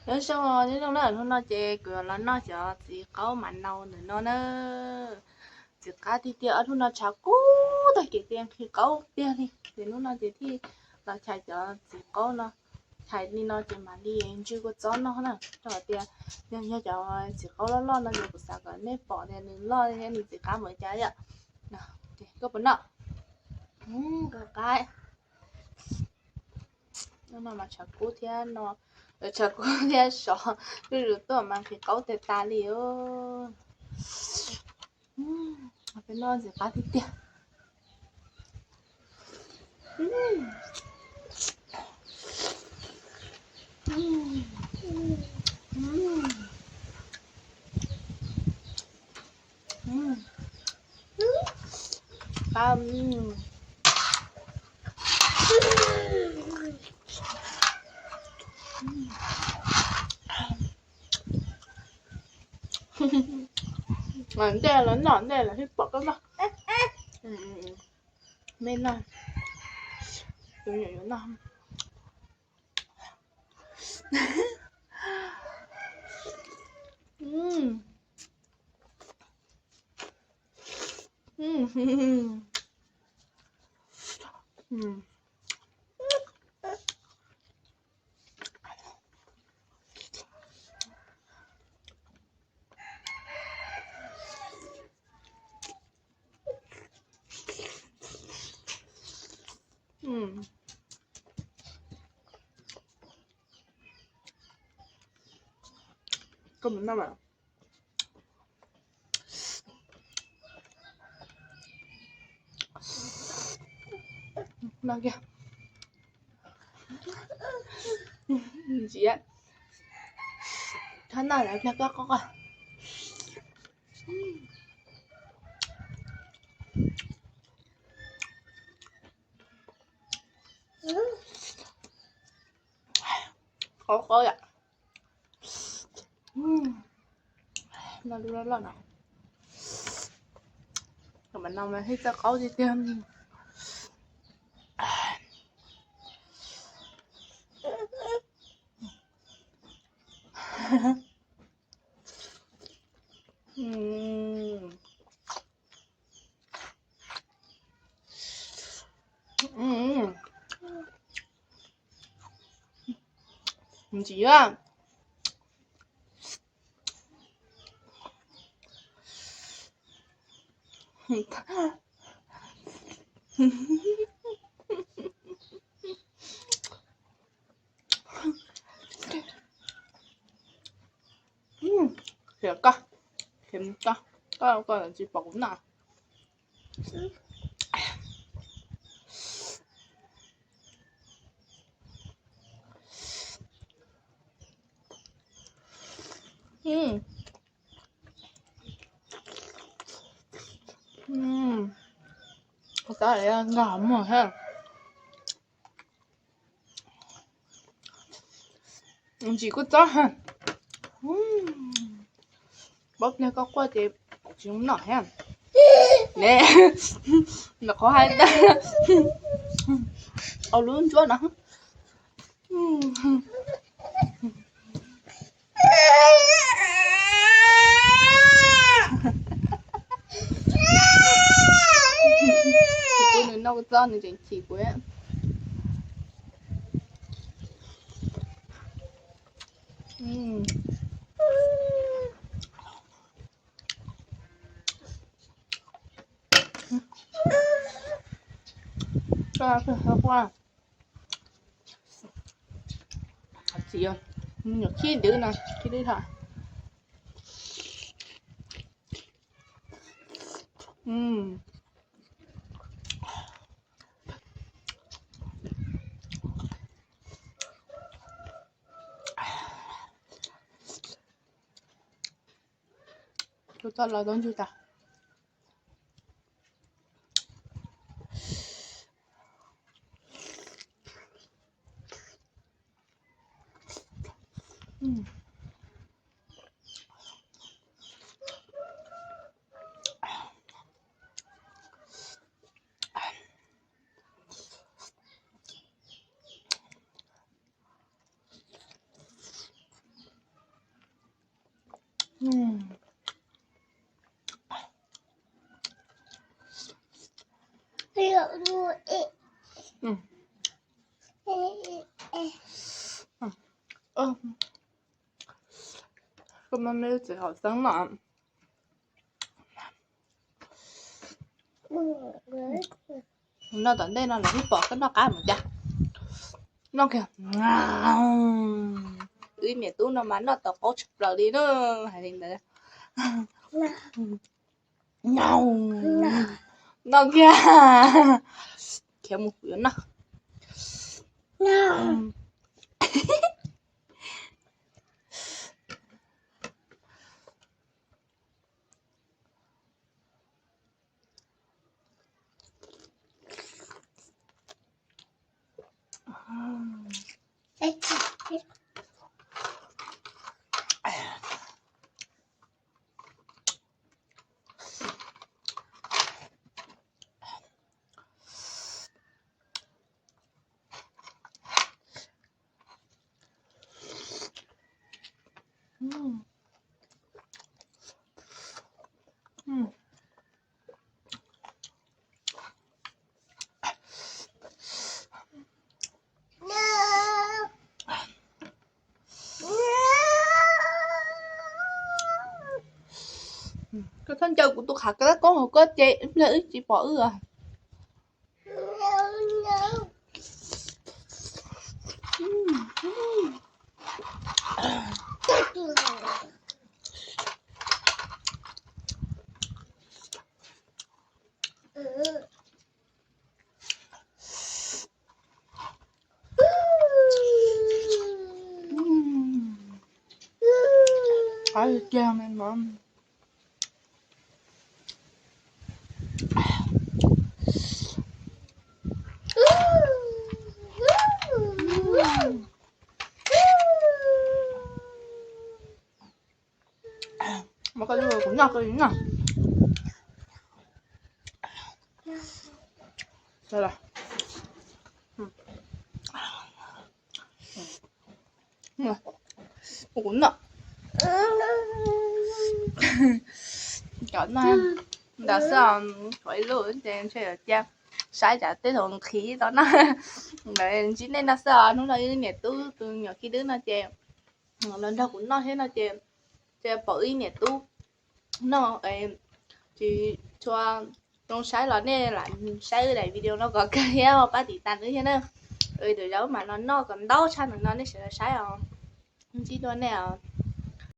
Nyob zoo, nyob zoo na, hnub no ces kuv yuav los noj cov txiv qaub mas nau ntawm no na. Txiv qab tiag tiag, ob hnub no tshav kub tag kev tiag, nqhis qaub tiag li. Ces hnub no ces thiaj los chais cov txiv qaub no, chais li no ces mam li ntsw kua txob noj na. Rau qhov tias yog, yog cov txiv qaub loj loj no ces kuv xav kom nej pom tias nws loj thiab nws txiv qab npaum cas yom. Koj puas noj? Koj qab. No mas tshav kub thiab no, tshav kub thiab sov zuj zus tuaj mas nqhis qaub tag tas li. Peb noj txiv qab tiag tiag. Ntej los noj, ntej los thiaj pom koj noj. Me noj, tus nyuam yuav noj. Koj mus noj mas. Noj kiag. Ntsia, thab noj lawm pliag koj qoj. Qaub qaub yom. Noj lub loj loj no. Kom mas no mas thiaj txawj qaub tiag tiag. Ntxiv a. Khiav koj, khiav koj, koj koj tsis pom kuv noj. Txhob nkag hauv muag thiab. Ntsim kua txob ha. Paub pliag koj quaj ces tsis zoo noj thiab. Ne, nws qhov hais tias au lub ntsuab no. Kuv nws noj kua txob nws tseem chim kuv. Txiv, nyuam khib dwb no, khib dwb thaum. Tus toj los tau ntsug tas. Koj muab me lub txiv haum xeeb no. Noj tom ntej no los yeej pom koj noj qab mus cas. Noj kiag. Wb niam tub no mas noj tau qaub tshaj plaws li na. Hais li ntawd. Noj kiag. Khiav mus kuv yuav noj. Koj txhob ncaws kuv tus qhav kab koob hauv koj ces ib pliag wb tsis pom wb. Mas koj kuv noj koj noj. Kuv noj. Cov no ntawd xwb, tshuav ib lub ces ntshe yuav cia saib cas tej thaum nqhis tau no. Ntawd ntsib nej no xwb os, hnub no wb niam tub tus nyuam khib dwb no ces los nrog kuv noj thiab no ces, ces pom wb niam tub noj tsis tshua zoo saib los nej lam saib wb daim video no kom kawg thiab pab tiv tas wb thiab na. Lwm zaus mam los noj kom ntau tshaj ntawm no nej sawv daws saib os. Ntsib dua nej os.